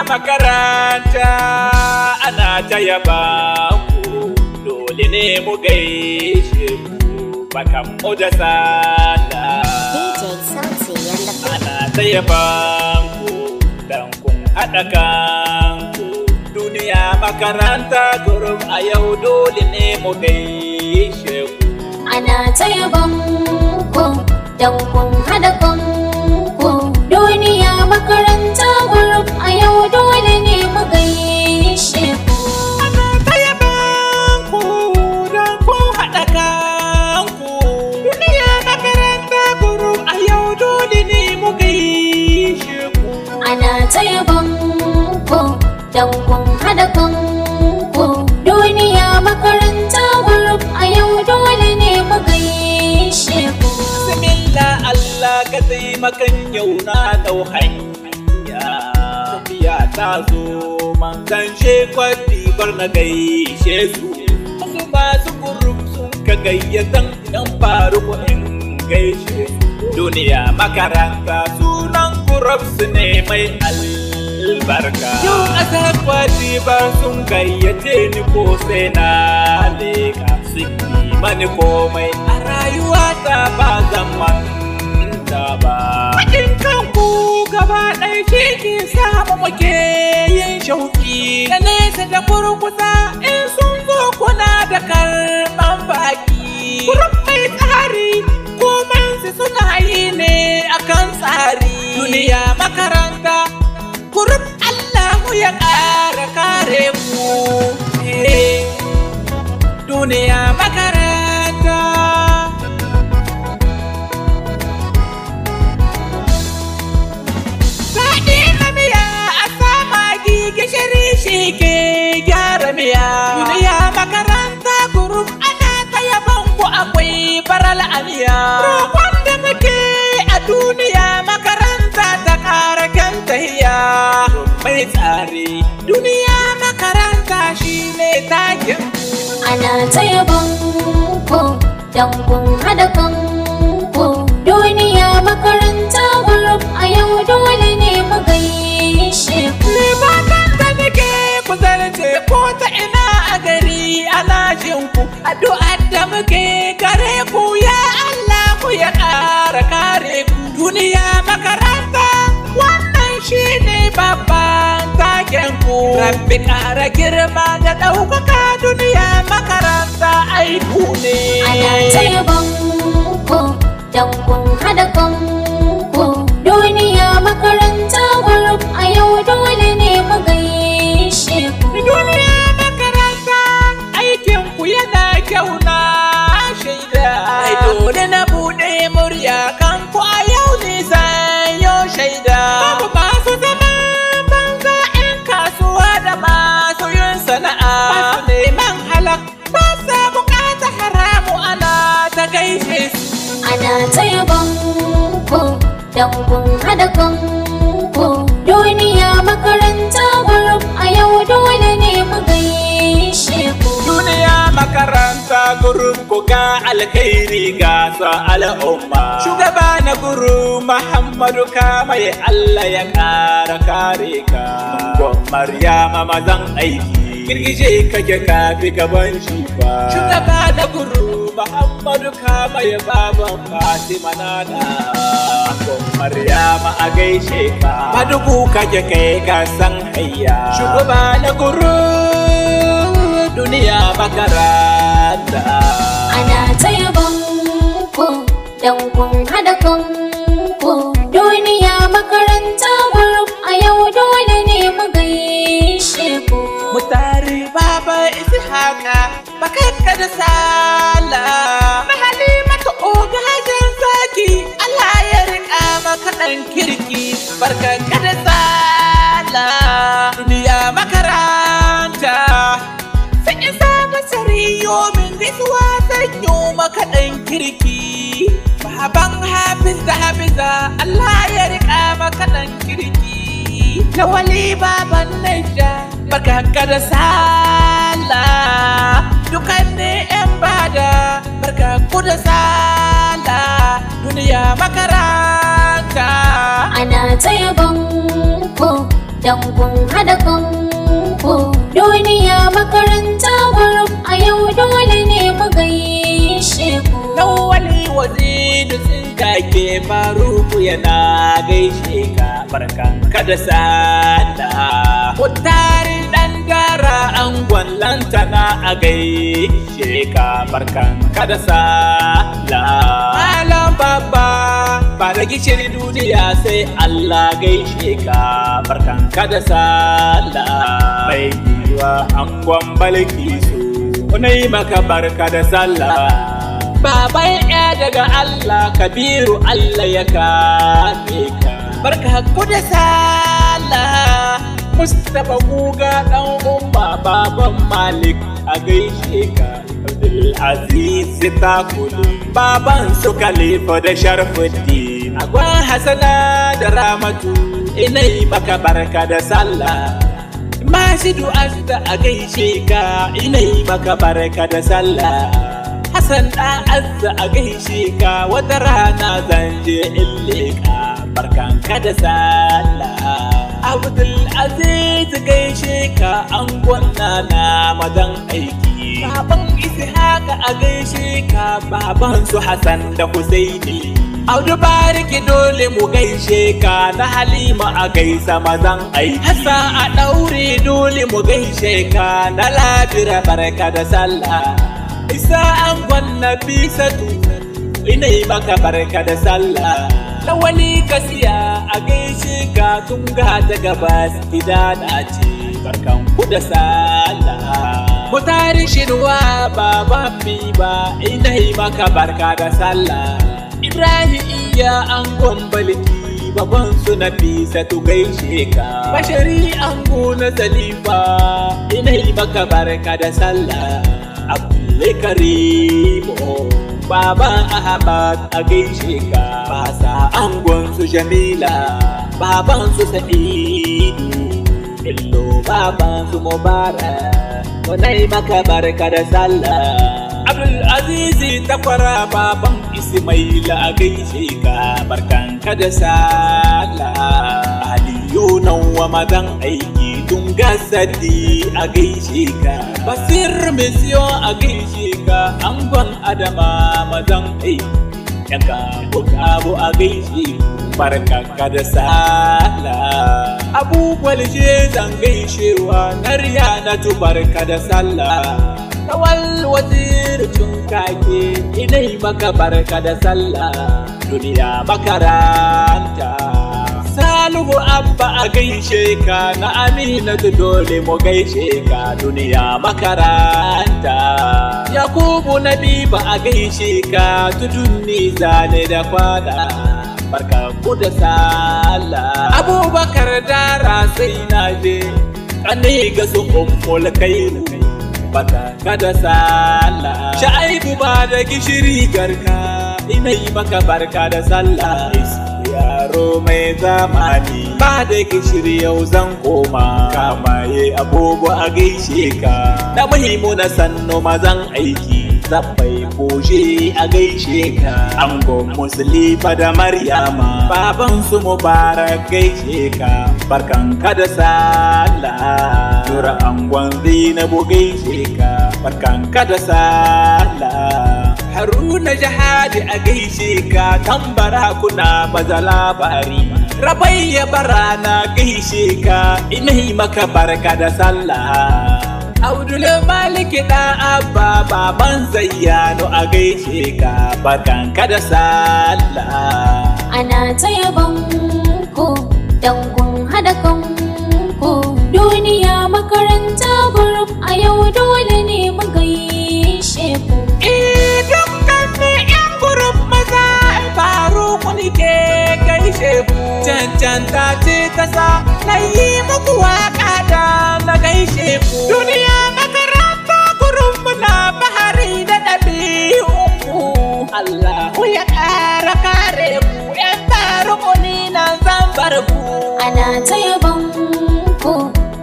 Makaranta ana ta yaba ku, dole ne mu gaishe ku, barkan mu da sallah. DJ Sauti on the beat. Ana ta yaban ku dan kun haɗa kanku. Duniya Makaranta Group, a yau dole ne mu gaishe ku. Ana ta yabon ku don kun haɗa kanku. Duniya Makaranta Group, a yau dole ne mu gaishe ku. Ana ta yaban ku dan kun haɗa kanku. Duniya Makaranta Group, a yau dole ne mu gaishe ku. Ana ta yabon ku don kun haɗa kanku. Duniya Makaranta Group, a yau dole ne mu gaishe ku. Bismillah, Allah ka taimakan, yau na dau hanya. Tafiya ta zo man kan kwati bar na gaishe su. Wasu masu group sun ka gayyatan yan faru in gaishe su. Duniya Makaranta sunan group su ne mai albarka. Yau ƙasar kwati bar sun gayyace ni, ko sai na leka. Sun yi mani komai a rayuwata, ba zan manta ba. Haɗin kanku gaba ɗaya shi ke samu muke yin shauki. Da nesa da kurkusa in sun zo, kuna da karɓan baki. Group mai tsari, komansu suna yi ne akan tsari. Duniya Makaranta Group, Allahu ya ƙara kare ku. Eh. Duniya Makaranta. Daɗi na miya a sa magi, gishiri shi ke gyara miya. Duniya Makaranta Group, ana ta yaban ku, akwai faral aniya. Roƙon da muke a duniya makaranta ta ƙara kyan tahiya. Mai tsari, duniya makaranta shi ne takin. Ana ta yabon ku don kun haɗa kanku. Duniya Makaranta Group, a yau dole ne mu gaishe ku. Ni fatan da nake, ku zarce ko ta ina a gari ana jin ku. Addu'ar da muke gare ku, ya Allah ku ya ƙara kare ku. Duniya Makaranta, wannan shine babban taken ku. Rabbi ƙara girma da ɗaukaka, duniya makaranta aiku ne. Ana ta yabon ku don kun haɗa kanku. Duniya Makaranta Group, a yau dole ne mu gaishe ku. Duniya Makaranta, aikin ku yana kyau, na shaida. Ai dole na buɗe murya kan ku a yau, nisan yau shaida. Babu masu zama banza, 'yan kasuwa da masu yin sana'a. Masu neman halak ba sa bukata haramu, ana ta gaishe su. Ana ta yabon ku don kun haɗa kanku. Duniya Makaranta Group, a yau dole ne mu gaishe ku. Duniya Makaranta Group, ku ga alkhairi ga sa al'umma. Shugaba na group Muhammadu Kamai, Allah ya ƙara kare ka. Gon Maryama mazan aiki. Girgije kake kafi gaban shi ba. Shugaba na group Muhammadu Kamai, baban Fatima nana. Gon Maryama a gaishe ka. Madugu kake, kai ka san hayya. Shugaba na group, duniya makaranta. Ana ta yabon ku don kun haɗa kanku. Duniya Makaranta Group, a yau dole ne mu gaishe ku. Mutari baba Ishaka, barkanka da sallah. Mahali mata ogajen zaki, Allah ya riƙa maka ɗan kirki, barkanka da sallah. Duniya Makaranta. Sai isa masariyo min gaisuwa sanyo maka ɗan kirki. Baban Hafiz da Hafiza, Allah ya riƙa maka ɗan kirki. Lawali baban Naija, barkanka da sallah. Dukan ne 'yan bada, barka ku da sallah. Duniya Makaranta. Ana ta yabon ku. don kun haɗa kanku. Duniya makaranta group a yau dole ne mu gaishe ku. Lawali Waziri tsinka ke Faruku yana gaishe ka, barkan ka da sallah. Mutari dan gara angon lantana a gaishe ka, barkan ka da sallah. Malam babba ba da gishiri duniya sai Allah gaishe ka, barkan ka da sallah. Mai giwa angon Balkisu, yi maka barka da sallah. Baban ya daga Allah Kabiru, Allah ya kare ka. Barka ku da sallah. Mustapha Guga dan umma baban Malik a gaishe ka. Abdul Aziz Takulu baban su Khalifa da Sharfuddin. Agwan Hassana da Ramatu, ina yi maka barka da sallah. Mashidu Azda a gaishe ka, ina yi maka barka da sallah. Hassan ɗan Azza a gaishe ka, wata rana zan je in leƙa, barkan ka da sallah. Abdul Aziz gaishe ka, angon na madan aiki. Baban Ishaka a gaishe ka, baban su Hassan da Husaini. Audu Bariki dole mu gaishe ka, na Halima a gaisa mazan aiki. Hassan a ɗaure dole mu gaishe ka, na Labira barka da sallah. Isa angon Nafisatu, ina yi maka barka da sallah. Lawali Kasiya a gaishe ka, tun ga ta gabas gida na ce, barkan ku da sallah. Mutari Shirwa baban ba, ina yi maka barka da sallah. Ibrahim iya angon Balki baban su Nafisatu gaishe ka. Bashari ango na Salifa, ina yi maka barka da sallah. Abdulkarimu baban Ahmad a gaishe ka. Basa angon su Jamila baban su Sa'idu. Illo baban su Mubarak, munai maka barka da sallah. Abdul Azizi takwara baban Ismaila a gaishe ka, barkan ka da sallah. Aliyu nan wa madan aiki tun gasadi a gaishe ka. Basir Mission a gaishe ka, angon Adama madan aiki. Yan kabo kabo a gaishe, barka ka da sallah. Abubuwan zan gaishewa na riya na barka da sallah. Lawal Waziri tun kake, ina yi maka barka da sallah. Duniya makaranta. Salihu Abba a gaishe ka, na Aminatu dole mu gaishe ka, duniya makaranta. Yakubu Nabiba a gaishe ka, tudun zane da kwada. Barka ku da sallah. Abubakar Dara sai na je, kane ga su Ummul Kairu. Barka ka da sallah. Sha'aibu ba da gishiri garka, ina yi maka barka da sallah. Yaro mai zamani ba da gishiri yau zan koma, kamaye agogo a gaishe ka, na muhimmu na sannu mazan aiki zabbai koshe a gaishe ka, angon Muslifa da Maryama baban su Mubarak gaishe ka, barkan ka da sallah. Nura angon Zainabu gaishe ka, barkan ka da sallah. Haruna Jihadi a gaishe ka, tambara kuna baza labari. Rabayya bara na gaishe ka, ina yi maka barka da sallah. Abdul Malik da Abba baban Zayyano a gaishe ka, barkan ka da sallah. Ana ta yabon ku don kun haɗa kanku. Duniya makaranta group a yau dole ne mu gaishe ku. Dukkan ne yan gurin maza faru ku ke gaishe ku. Cancanta ce ta sa na yi muku waka da na gaishe ku. Duniya makaranta gurin muna bahari da ɗabi'unku. Allahu ya ƙara kare ku, yan faru ku ni nan zan bar ku. Ana ta yabon ku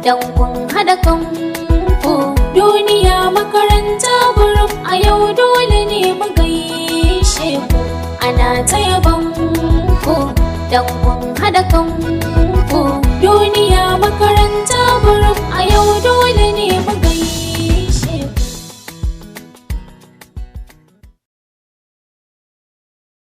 don kun haɗa kanku. Duniya makaranta group a yau dole ne mu gaishe ku. Ana ta yabon ku don kun haɗa kanku. Duniya makaranta.